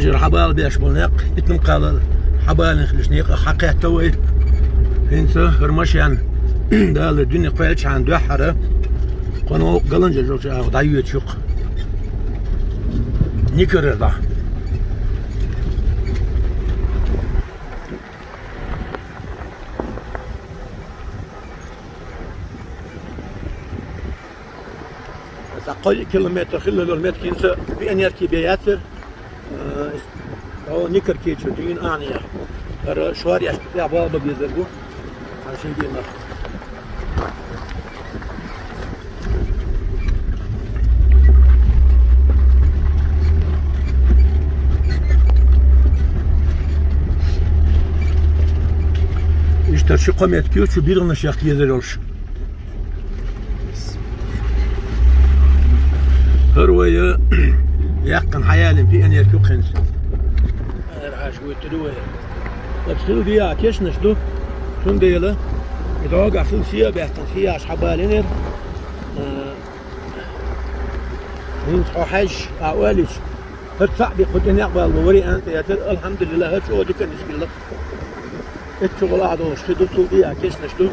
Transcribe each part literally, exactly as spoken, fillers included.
Жер хьабала беш бола некъ, итт-м кхалла хьабалийна хилча некъах хьакхетта вай. ХӀинца хӀара машен Дала дуьне кхоьлча хьан дуьххьара, кхо новкъа галанжа жолча агӀо дӀайоьдуш ю-кх. Никарара дӀа. Цхьа кхо километр хилла йолу метка хӀинца пионерки бен яцара, э, о, Никарки чу дуьйна ахьа яхь. ХӀара шоръеш тӀехь болх бан безар бу. Хьан шин дийнах. Иштта ши-кхо метка ю чу биргӀанаш яккха езар йолуш. ХӀара вай, э, яьккхина хьаялийна пионерка ю-кх хӀинца. ХӀара хьаша вуьйтур ю вай. Оцу хила дегӀа кешнаш ду, цундела и догахь хила сий а баьккхина, сий а хьабалийнера. Э, хӀинца хьо хьаьжча, а олийча, хӀара цхьаъ бен кху тӀе некъ бала бан вариант а яцара, алхьамдулиллахӀ, хӀара чӀогӀа дика нисбелла. Эццу гӀолахь долуш хи ду, цул тӀехьа кешнаш ду.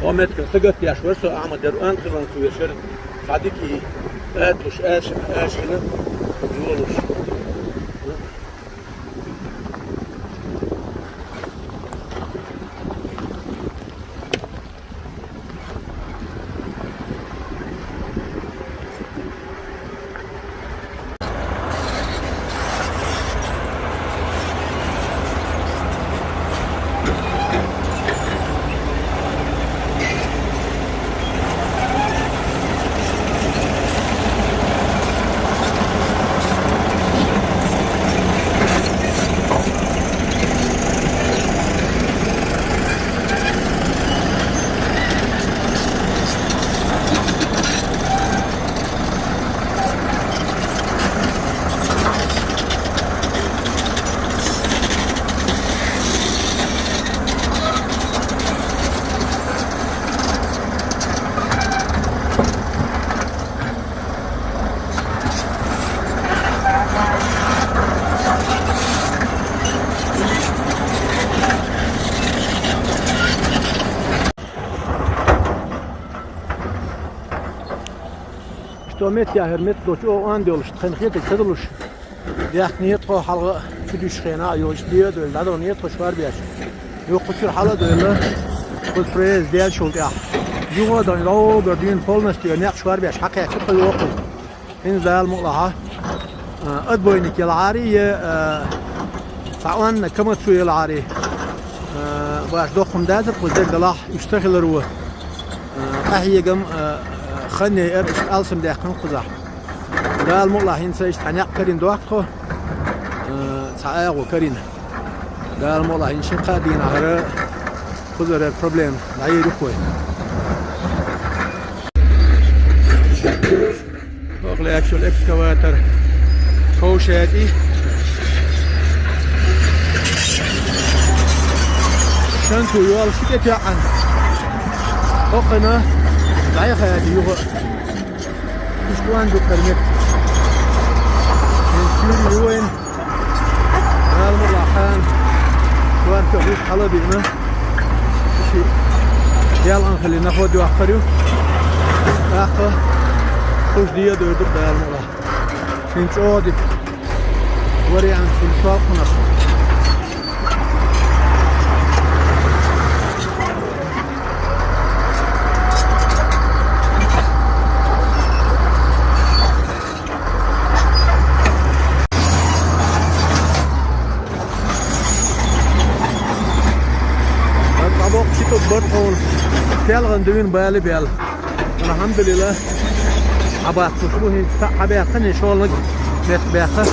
О метка сагатдеш вара со, Ахьмад, дера Анхилан кхуьешара, цхьа дика адалуш, аша, аша хила йолуш. Что метте ахӀар метта долчу оха ан долуш, тхайна хетарг ца долуш. Яхне тхо хьалха чу дуьсуш хенахь а йолуш, ле а довлла, дӀадахне тхо шорбеш. Юха кху чуьра хьала а довлла, кхуза проезд деш волу тӀехь. Юха а дан, ловгар дуьйна полностью некъ шорбеш хьакхаьчча тхо йохуш. ХӀинца Дала мукъалахь, а, отбойник елахьарий, я, а, цхьа онда камацу елахьарий. А, баш доккха хӀума дацара кхуза дерг далахь, уьш ца хилар ву. А, къахьегам, а, а, хан яйар, иштта алсам даьккхина кхузахь. Дала мукъалахь хӀинца иштта цхьа некъ карийна дохку тхо, а, цхьа агӀо карийна. Дала мукъалахь хӀинца шина-кхаа дийнахь хӀара кхузара проблема дӀайийр ю-кх вай. Оха лаьтташ йолу экскаватор ковшаьтӀий. Шанчу йолуш тӀе тоьӀна. ХӀокхуьнан дӀаяхаьди юха. Уьш кӀуьнан ду кхара метта. Эн чуьра ю вайн. Дала мукъалахь хьан. Варка хӀуьтту хьала а биъна. Ши ялкъан хили наход йоккхур ю. ТӀаккха хӀуш де а дойдур Дала мукъалахь. Шин чӀогӀа дика вариант хила шолгӀанах. Цхьабоккхуш итт барт хьуна, селхана дуьйна бали бел. Алхьамдулилла. Хьабаккхуш бу хӀинца, схьабаьккхина, шоллагӀа меттах баьккха.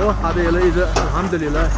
О, хьабаьлла иза, алхьамдулиллахӀ.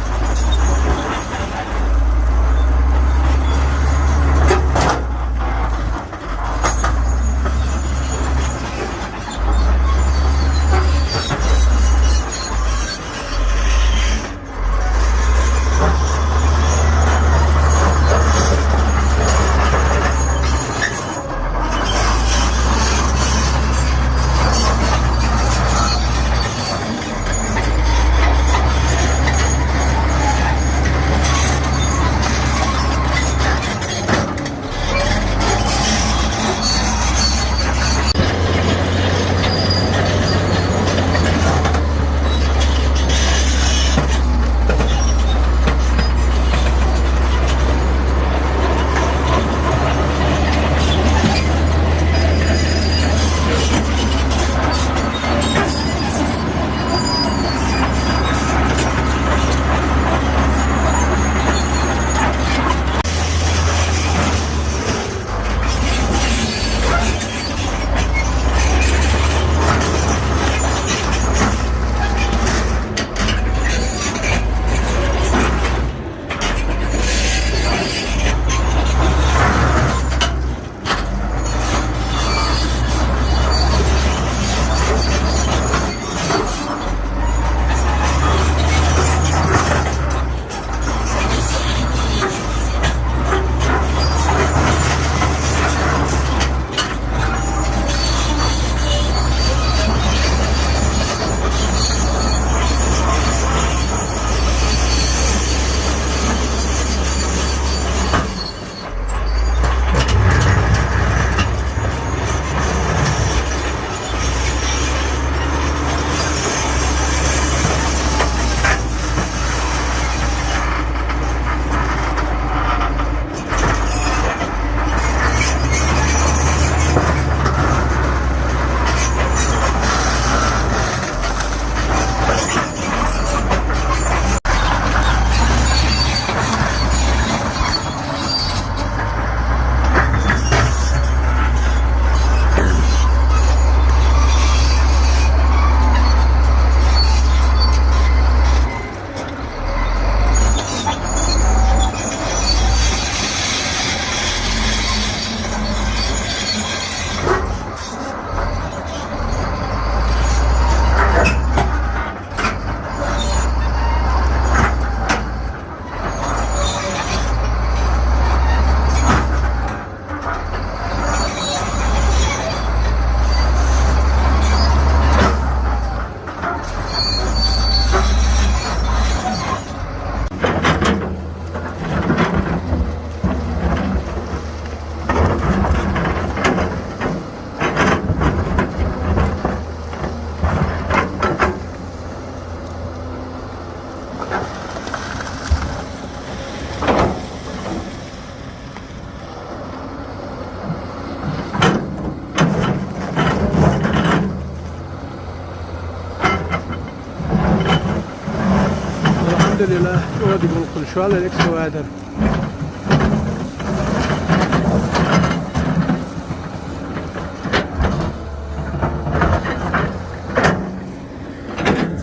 الحمد لله، شو هذه بقول كل شوية الإكسكافاتر.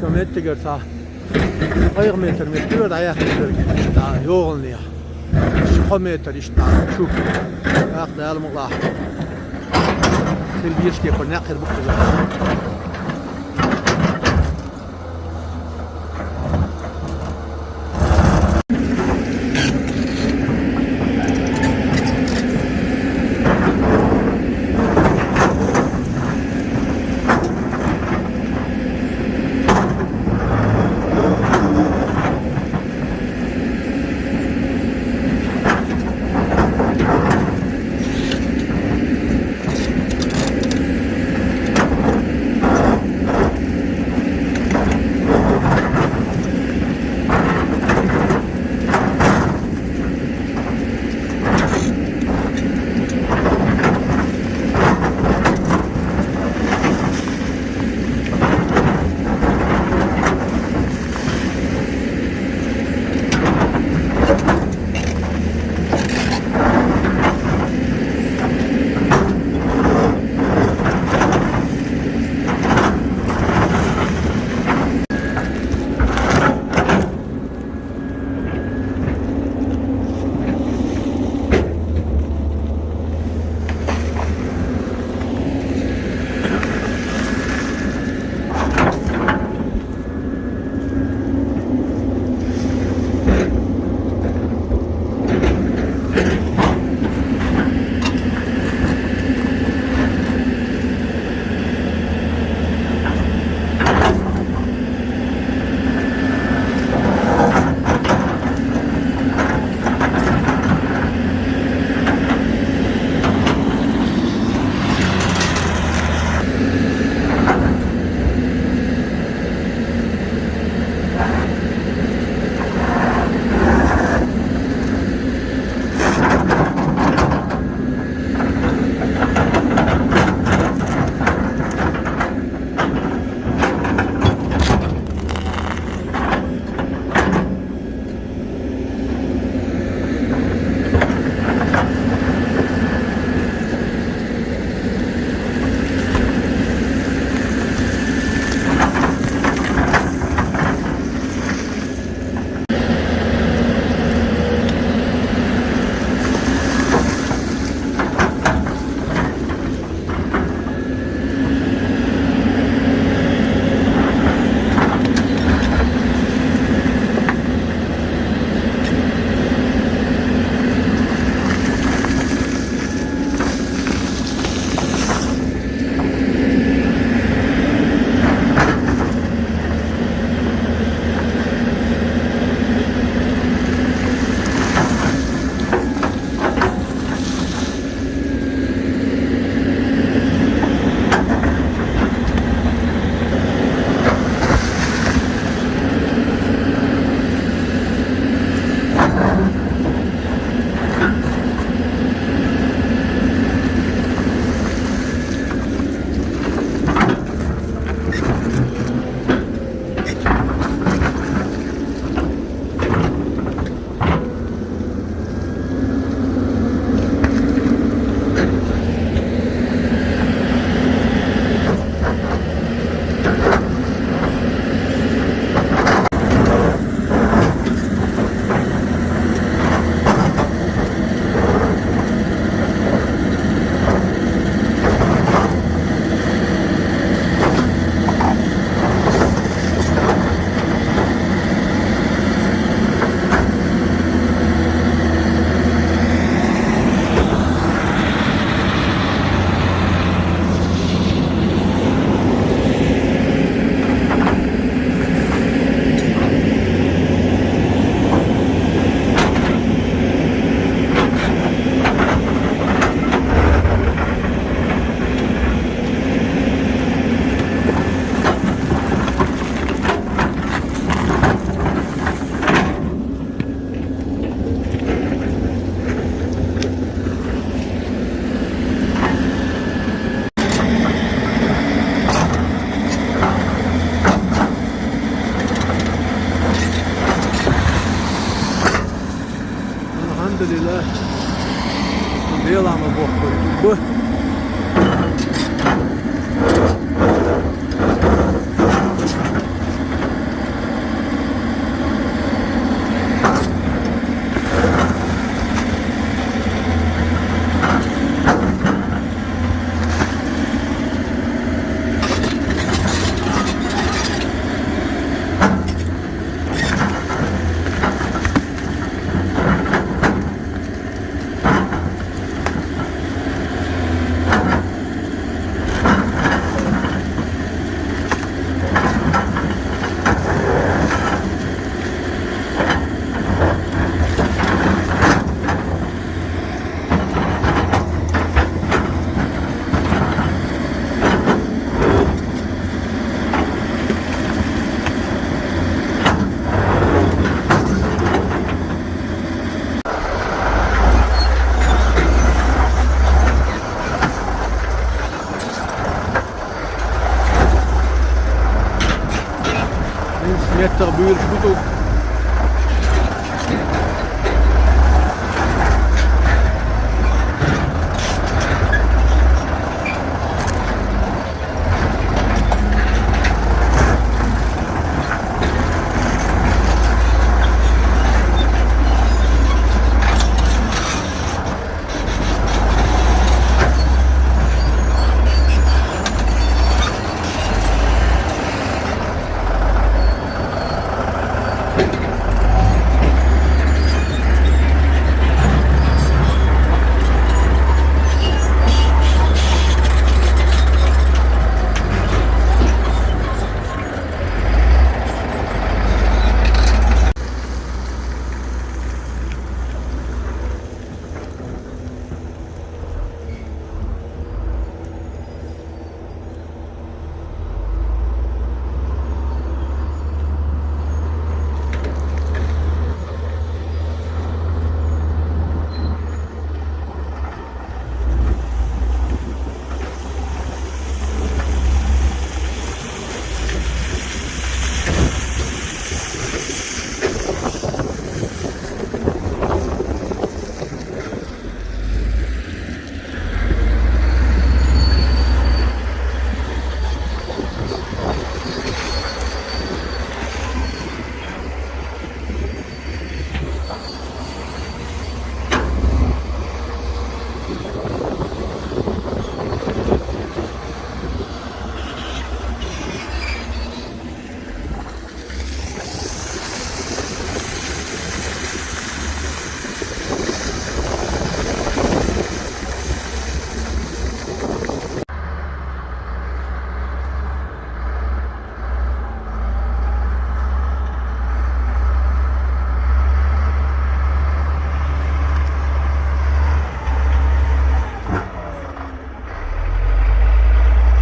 Со меттигер са. Къайгъ метр, метр, дӀаяхь метр. Да, йогӀалнех. Ши-кхо метр иштта чу. Ах, Дала мукъалахь. Хил бешке пар някъхир буккуза. الحمد لله. Дело мы боккъуй. Бу. Снег-то бюр шутук.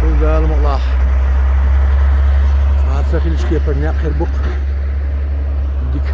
Шул Дала мукълахь. Аса хилча кепара некъ хир бу-кх дика.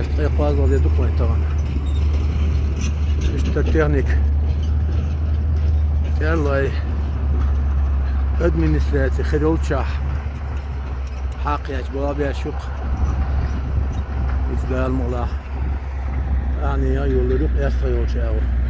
Ткъе кхоалагӀа де ду-кх вайн тахана. Иштта техника. Кӏеллай администраци хир йолччахь хьакхаьчча, бала беш ю-кх. Иза Дала мукъалахь. Ахьа йоллур ю-кх эрсаха йолчу агӀор.